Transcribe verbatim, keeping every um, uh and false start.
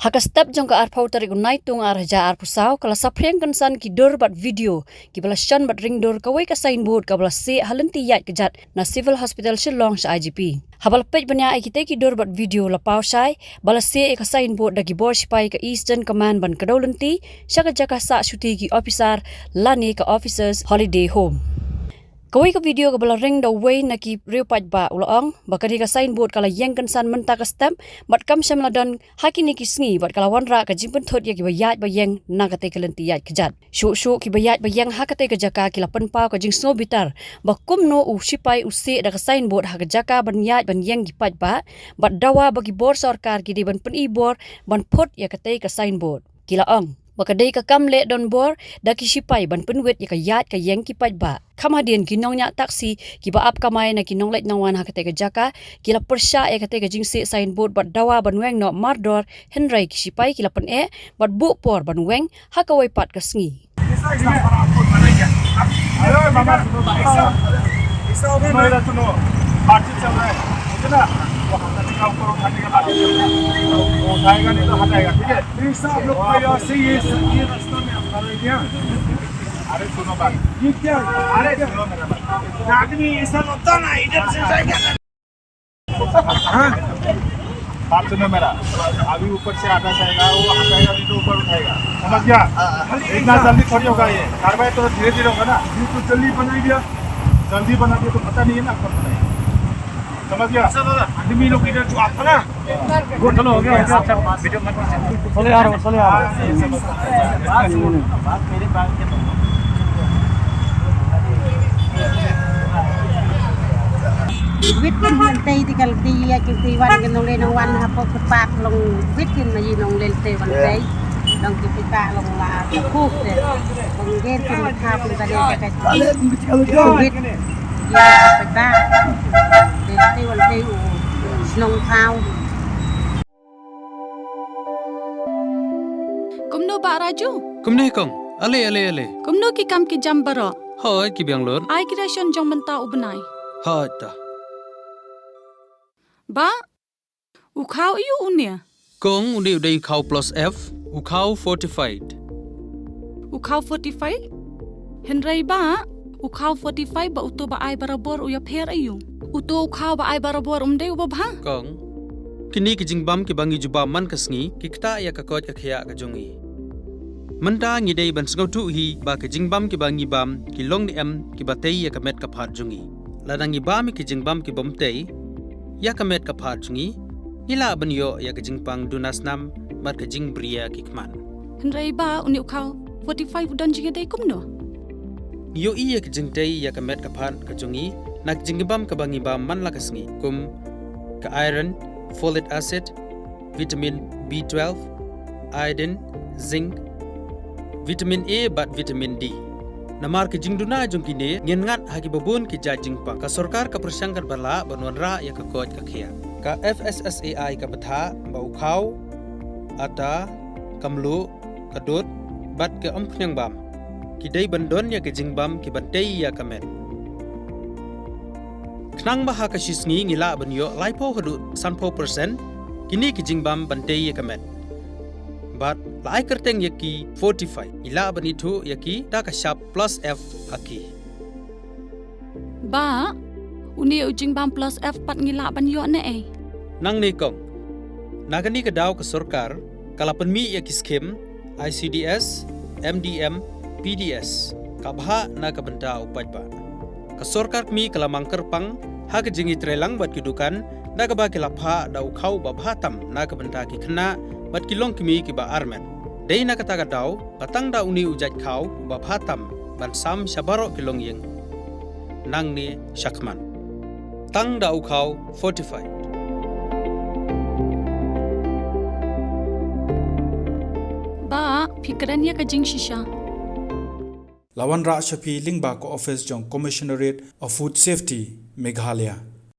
Ha ka step jong ka arphew tarik u Naitung ar hajar arphew saw, ka la saphriang kynsan ki dur bad video kiba la shon bad ring dur kawei ka signboard kaba la sieh ha lynti ïaid kjat na Civil Hospital Shillong sha I G P. Haba la peit bniah ïa kitei ki dur bad video, la paw shai ba la sieh ïa ka signboard da ki bor shipai ka Eastern Command ban kdew lynti sha ka jaka sah shuti ki officer lane ka Officers Holiday Home. Kawei ka video kaba la ring da uwei na ki riew paidbah u la ong ba ka dei ka signboard ka la ïeng kynsan mynta ka step bad kam shym la don ha kine ki sngi bad ka la wanrah ka jingpynthut ïa kiba ïaid ba ïeng na katei ka lynti ïaid kjat. Shuh shuh kiba ïaid ba ïeng ha katei ka jaka ki la pynpaw ka jingsngewbitar ba kumno u shipai u sieh da ka signboard ha ka jaka ban ïaid ban ïeng ki paidbah, bad dawa ba ki bor sorkar ki dei ban pyni bor ban phut ïa katei ka signboard. Ki la ong ba ka dei ka kam leh donbor da ki shipai ban pynwit ïa ka ïaid ka ïeng ki paidbah. Kham hadien ki nongñiah taxi kiba ap kamai na ki nongleit nongwan ha katei ka jaka ki la pyrshah ïa katei ka jingsieh signboard bad dawa ban weng noh mardor, hynrei ki shipai ki la pyneh bad buh por ban weng ha kawei pat ka sngi. अरे मामा, सुनो, सुनो, सुनो, इधर सुनो। बातचीत चल रहा है, ठीक है ना? वो हटाने का, ऊपर उठाने का बातचीत चल रहा है। वो उठाएगा नहीं तो हटाएगा, ठीक है? नहीं, साहब लोग पहले से ये, ये रास्ता में आप खड़े हैं क्या? अरे सुनो बात। ये क्या है? अरे सुनो मेरा बात। आदमी ऐसा होता ना, इधर से जाएगा। हाँ? बात सुनो मेरा, अभी ऊपर से आटा जाएगा, वो हटाएगा नहीं तो ऊपर उठाएगा, समझ गया? इतना जल्दी थोड़ी होगा ये कार्रवाई, तो धीरे धीरे होगा ना। ये तो जल्दी बनाई दिया। जल्दी बना दिया तो पता नहीं है ना कब बनाएगा, समझ गया? आदमी लोग इधर जो आता ना, वो चलो हो गया, हो गया, अच्छा, वीडियो मत बनाओ। चलो यार, चलो यार। Wit kin wan tei ti kal ti ya kin ti wan kin nong le nong wan ha pok pat long wit kin ma yi nong le tei wan tei long kin ti ta long la ta kuk te long ger kin ma kha kin ta ne ta ka wit ya pa ta te tei wan tei u nong thau. Kumno Bah Raju? Kumne kong. Ale, ale, ale. Kumno ki kam ki jam baroh? Hooid, ki biang lut. Ai ki ration jong mynta u bnai. Hooid ta. Bah, u khaw aiu une? Kong, une u dei u khaw plus F, u khaw fortified. U khaw fortified? Hynrei bah, u khaw fortified bad uto ba ai barabor u ïapher aiu? Uto u khaw ba ai barabor um dei uba bha? Kong, kine ki jingbam kiba ngi jubab man ka sngi ki ktah ïa ka koit ka khiah ka jong ngi. Mynta ngi dei ban sngewthuh hi ba ki jingbam kiba ngi bam ki long ne em kiba tei ïa ka met ka phad jong ngi. Lada ngi bam ïa ki jingbam kibym tei ïa ka met ka phad jong ngi, ngi lah ban ïoh ïa ka jingpang duna snam bad ka jingbriew ki khmat. Hynrei bah, une u khaw fortified u don jingïadei kumno? Ngi ïohi ïa ka jingtei ïa ka met ka phad ka jong ngi na ka jingbam kaba ngi bam man la ka sngi, kum ka iron, folic acid, vitamin B twelve, iodine, zinc, vitamin A bad vitamin D. Namar ka jingduna jong kine ngin ngat ha kiba bun ki jait jingpang. Ka sorkar ka pyrshang katba lah ban wanrah ïa ka koit ka khiah. Ka F S S A I ka bthah ba u khaw, ata, ka mluh, ka dud bad ka umphniang bam ki dei ban don ïa ka jingbam kiban tei ïa ka met. Khnang ba ha ka shi sngi ngi lah ban ïoh laiphew haduh sanphew percent kine ki jingbam ban tei ïa ka met. Bad la ai kyrteng ïa ki fortified, ngi lah ban ithuh ïa ki da ka shap plus F ha ki. Bah, une u jingbam plus F pat ngi lah ban ïoh ne ei? Nangne kong, na kane ka daw ka sorkar ka la pynmih ïa ki skim I C D S, M D M, P D S, ka bhah na ka bynta u paidbah. Ka sorkar kmie ka la mang kyrpang ha ka jingïatreilang bad ki dukan da kaba ki la phah da u khaw ba bha tam na ka bynta ki khynnah bad ki longkmie kiba armet. Dei na kata ka daw ba tang da une u jait khaw ba bha tam ban sam sha baroh ki longïing nangne shakhmat. Tang da u khaw fortified. Bah, phi kren ïa ka jingshisha. La wanrah sha phi lyngba ka office jong Commissionerate of Food Safety, Meghalaya.